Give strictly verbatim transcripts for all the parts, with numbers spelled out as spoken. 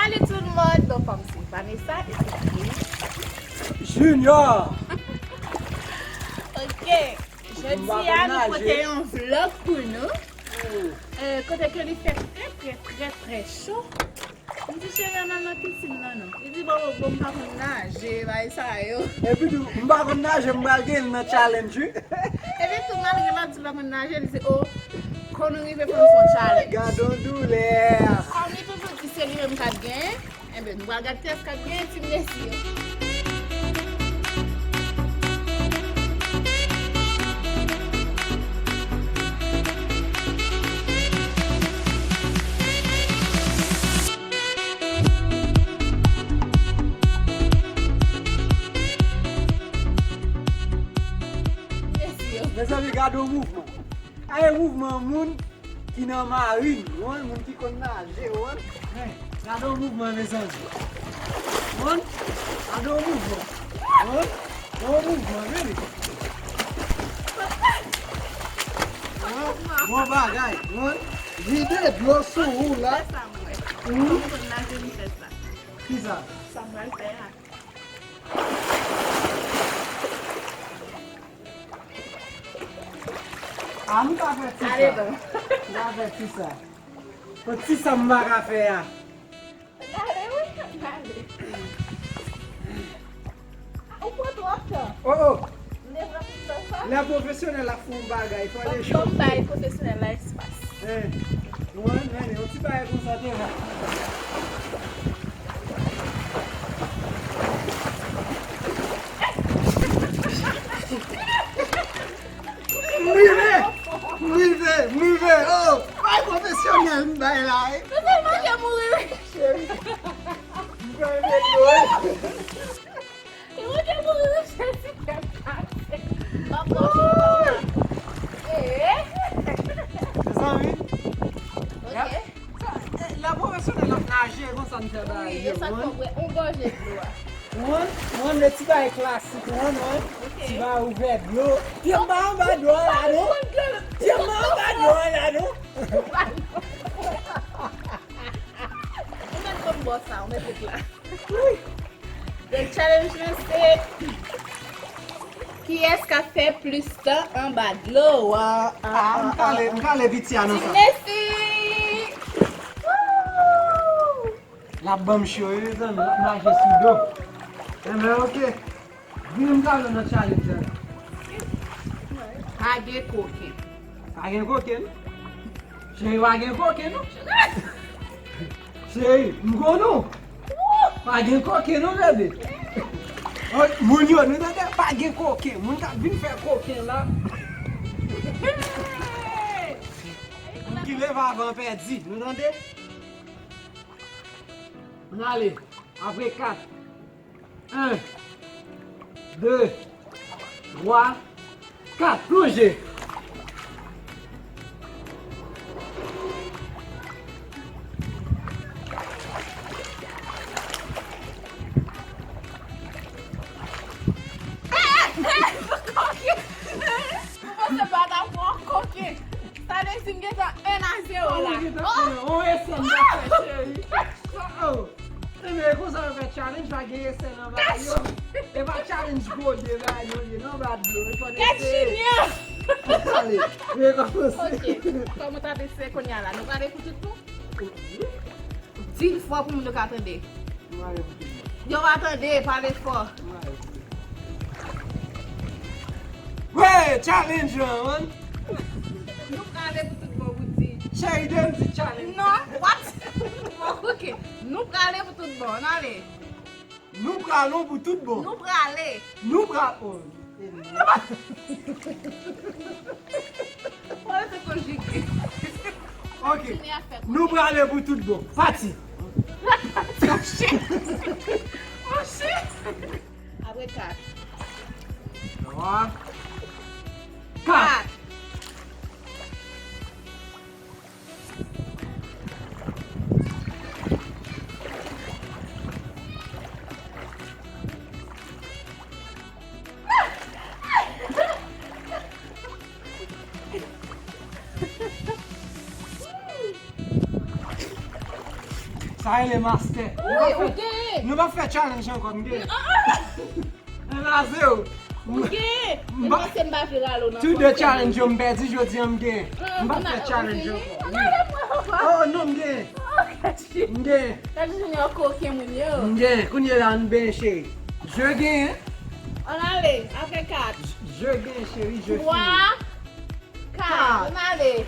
Salut tout le monde, donc comme c'est Vanessa et c'est Junior. Ok, jodi a nou pote yon vlog pou nou. Euh, kote ke li fè trè, trè, trè, trè cho. M di, cheri, ann al nan pisin nan non. Li di, bon, bon, bon, m pa konn naje, bagay sa yo. Epi tou, m pa konn naje, m pral gen nan challenge, wi. Epi tou, malgre l ap di l pa konn naje, li di, oh, konn rive fè m fè yon challenge. Gad yon doulè. Kòm li toujou di se li menm k ap genyen, enben, nou pral gad kiyès k ap genyen, ti mesye. Mezanmi, gade yon mouvman. A, e mouvman moun ki nan marin, ou konprann, moun ki konn naje, ou konprann. Men, gade yon mouvman, mezanmi. Ou konprann? Gade yon mouvman. Ou konprann? Yon mouvman, men. Ou konprann? Bon bagay, ou konprann? Vide dlo sou ou la. Fè sa, mwen. Mwen konn naje, m fè sa. Kisa? Sa m pral fè a. A, m ka fè ti sa. Ale non. M ka fè ti sa. Pou ti sa m pa ka fè a. Ale wi, ale. Ou pran twòp tan. Oh, oh. M te pran tout tan sa. Lè pwofesyonèl ap fè yon bagay, fò l echwe. Ban m bay pwofesyonèl la espas. Eh, mwen, men, yon ti bagay konsa te la. M rive! M rive! M rive! Oh! Bay pwofesyonèl m bay la, wi. Ou te manke mouri, wi. Cheri. M fè yon dlo, wi. Ou te mouri, wi, Jezi, kè m kase. Papa, eh. Mezanmi. Ok. Sa, eh, lè pwofesyonèl ap naje, konsa n fè bagay yo, wi, e sa k fè w bwè yon gòje dlo a. Ou konprann? Ou konprann, le ti bagay klasik, ou konprann, wi. Ok. Ti bagay ouvè dlo. Pye m pa anba dlo a la, non. Pye m pa anba dlo a la, non. Ou mèt konn bò sa, ou mèt ret la. Wi. Donk, challenge lan se kiyès k ap fè plis tan anba dlo a? Ah, m kale, m kale piti a nan sa. Ti Nessie! Woo! L ap ban m cho, wi, mezanmi, l ap mache sou do. Enben, ok. Vini m kale w nan challenge la. Pa gen koken. Pa gen koken? Cheri, pa gen koken, non? Cheri, m konnen w. Pa gen koken, non, bebe. Oh, moun yo, nou tande? Pa gen koken. Moun k ap vin fè koken la. Moun ki leve avan pèdi. Nou tande? Ann ale. Apre kat. En, de, twa, kat. Plonje. Ou panse pa ta pran koken? Sa vle di m gentan en a zewo la. Oh! Oh, e sa m ta fè, cheri. Oh, oh. Enben, e konsa yo fè challenge, pa gen esè nan bagay yo. E pa challenge gwo de bagay yo ye, non, bat dlo, e fò n eseye. Ale, rekòmanse. Ok, kòman w t ap eseye kounye a la? Nou prale pou tout bon? Di l fò pou moun yo ka tande. Nou prale pou tout bon. Yo pa tande, pale fò. Nou prale pou tout bon. Wey, challenge lan, man. Nou prale pou tout bon, Bouti. Cheri, de m di challenge. Non, what? Bon, ok. Nou prale pou tout bon, ann ale. Nou pralon pou tout bon. Nou prale. Nou pra-, oh. Wè, se konjige. Ok. Kontinye a fè. Nou prale pou tout bon. Pati. Oh, shit. Oh, shit. Apre kat. Twa. Kat. Kat. Sa rele mastè. Wi, ou genyen. Nou p ap fè challenge ankò, m genyen. Ann raze w. Ou genyen. M panse m pa jwe ralo nan. Tout de challenge yo m pèdi, jodi a m genyen. M p ap fè challenge ankò. Ann ale mwen papa. Oh non, m genyen. M genyen. Gade Junior koken moun yo. M genyen. Kounye la, n benyen, cheri. Je genyen. Ann ale, apre kat. Je genyen, cheri, je fini. Twa, kat. Ann ale.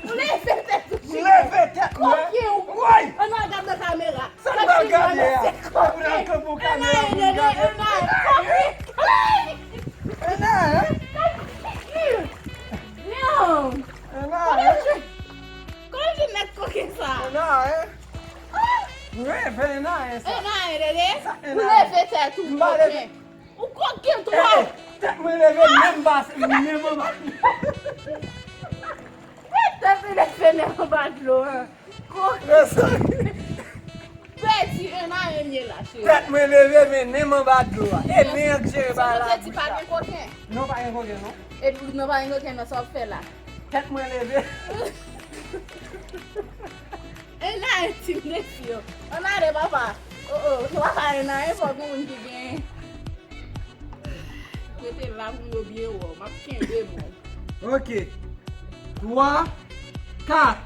Leve tèt ou, Junior. Leve tèt mwen. Koken ou. Woy! Ann al gad nan kamera. Sa n pral gade a? Pou n al kanpe w kamera pou n gade. Ann al, ann al, ann al. Koken. Ann al. Ann al. Kòman w jwenn nèg koken sa? Ann al. Reve ann al sa. Ann al, tande? Ou leve tèt ou, koken. Ou koken twòp! Tèt mwen leve, menm ba, menm anba. Tèt li leve, menm anba dlo a. Koken. Pèdi, ann ale m ye la, cheri. Tèt mwen leve, men menm anba dlo a. E nen an k jere bagay la. Sa vle di pa gen koken? Non, pa gen koken, non. E pou nou pa gen koken, non, sa w ap fè la? Tèt mwen leve. E la, entim de fi yo. Ann ale, papa. Oh, oh, nou pa ka ann ale, fòk yon moun ki genyen. Rete la pou yo byen wè w. M ap kenbe mwen. Ok. Twa, kat.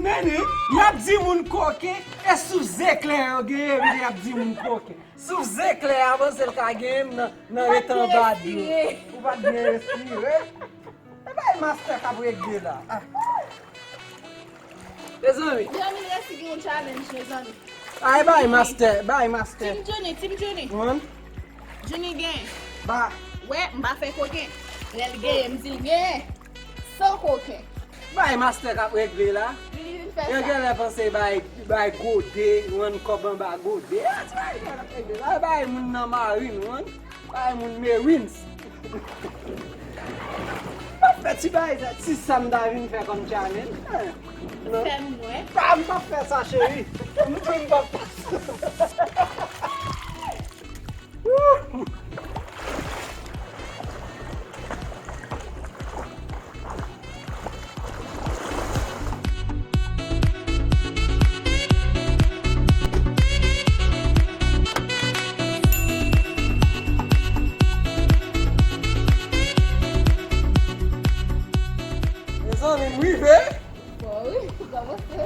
Nene, y ap di moun koken, e sou zeklè yo genyen, epi y ap di moun koken. Sou zeklè a, panse l ka genyen m nan, nan rete anba dlo. Ou pa t byen respire. E bay mastè k ap regle la. Ah. Mezanmi. Mezanmi, resi gen yon challenge, mezanmi. Ay, bay mastè, bay mastè. Team Johnny, Team Johnny. Wan. Johnny gen. Ba. Wè, m pa fè koken. Lè l genyen, m di l genyen. San koken. Bay mastè k ap regle la. Johnny vin fè sa. Yo genlè panse bay, bay gode, rann kòb anba gode. A, ti bagay k ap regle la. Bay moun nan marin, wan. Bay moun Merins. Pa fè ti bagay sa, ti sa m ta vin fè kòm challenge. Eh, non. Fè m wè. Pa, m p ap fè sa, cheri. M di m p ap fè sa. Wouhou. Mezanmi, m rive. Bon, wi, ou kòmanse.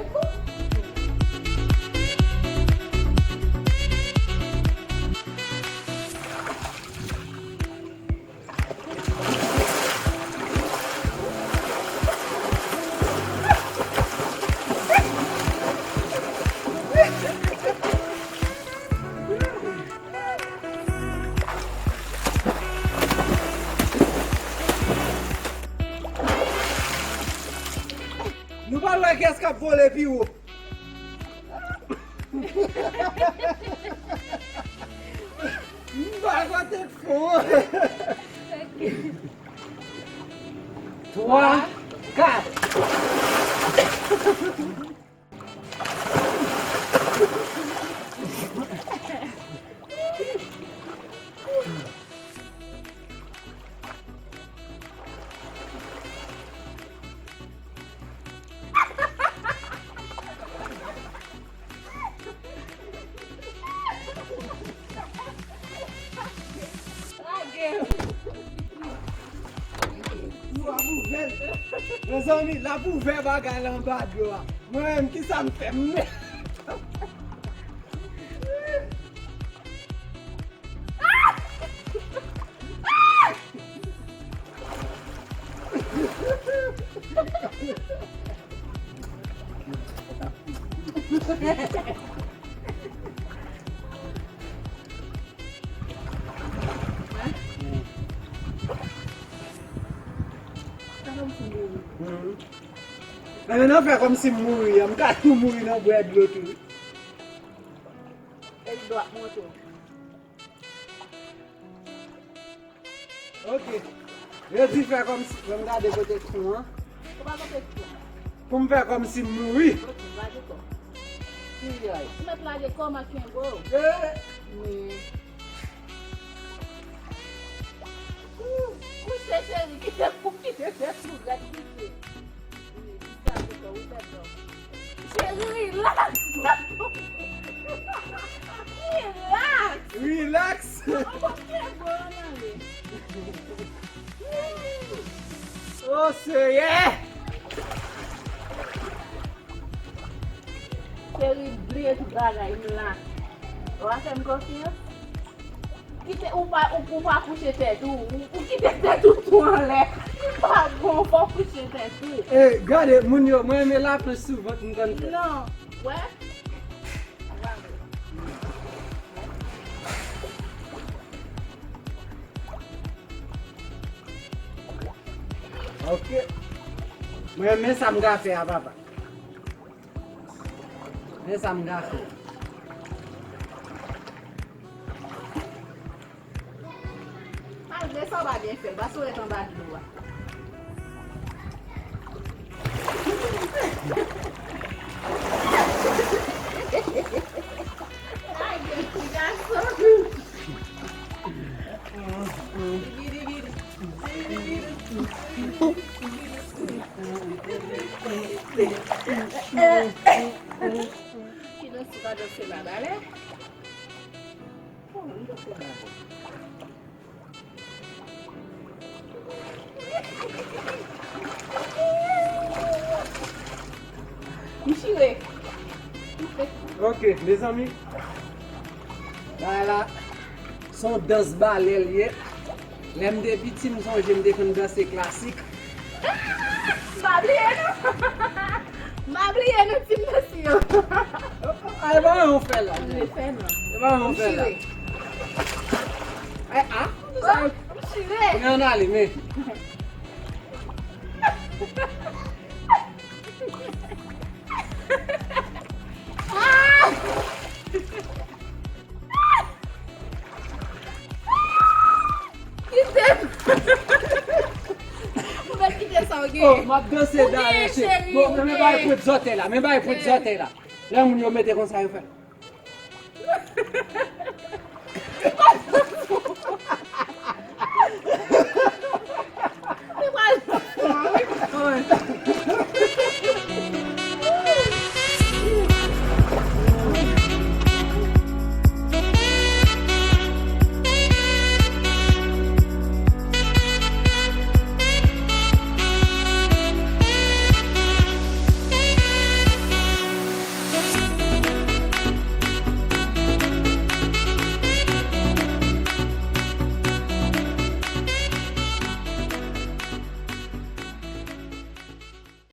Nou pral wè kiyès k ap vole pi wo. M pa kote k fon. Twa, kat. Lage. L ap ouvè. Mezanmi, l ap ouvè bagay la anba dlo a. Mwen menm, kisa m fè? M Nan, nan fè kòmsi m mouri an, m ka tou mouri nan bwè dlo tou. E li dwat monte w. Ok. Yo di fè kòmsi, fè m gade kote kou an. Ou pa kote kou an. Pou m fè kòmsi m mouri. Ok, lage kò. Kiyay. Ou mèt lage kò m ak kenbe w. Eh. Men. Ou, kouche cheri, kite pou kite tèt ou rèd kouche. Cheri, relax. Relax. Relax. Oh, Seyè. Cheri, bliye tout bagay, m la. Ou pa fè m konfyans? Kite ou pa, ou, ou pa kouche tèt ou. Ou, ou kite tèt ou tou anlè. Li pa bon, fò w kouche tèt ou. E, gade, moun yo, mwen renmen laplanch sou vant m konn fè. Non, wè. Ok. Mwen renmen sa m ka fè a, papa. Men sa m ka fè. Malgre sa, w pa byen fè l, paske w ret anba dlo a. Lage ti gason. Ki danse pa danse la, balè? Oh, m danse la. M chire. Ok, mezanmi. Bagay la, se yon dans balè l ye. Lè m te piti, m sonje m te konn danse klasik. M pa bliye non. M pa bliye non, ti mesye yo. A, e pa yon fè la. M le fè non. E pa yon fè la. M chire. E, a, m chire. Men ann ale, men. Kite m. Ou mèt kite sa w gen. Oh, m ap danse dayè, cheri. Bon, men bagay pwent zòtèy la, men bagay pwent zòtèy la. Lè moun yo mete konsa, yo fè.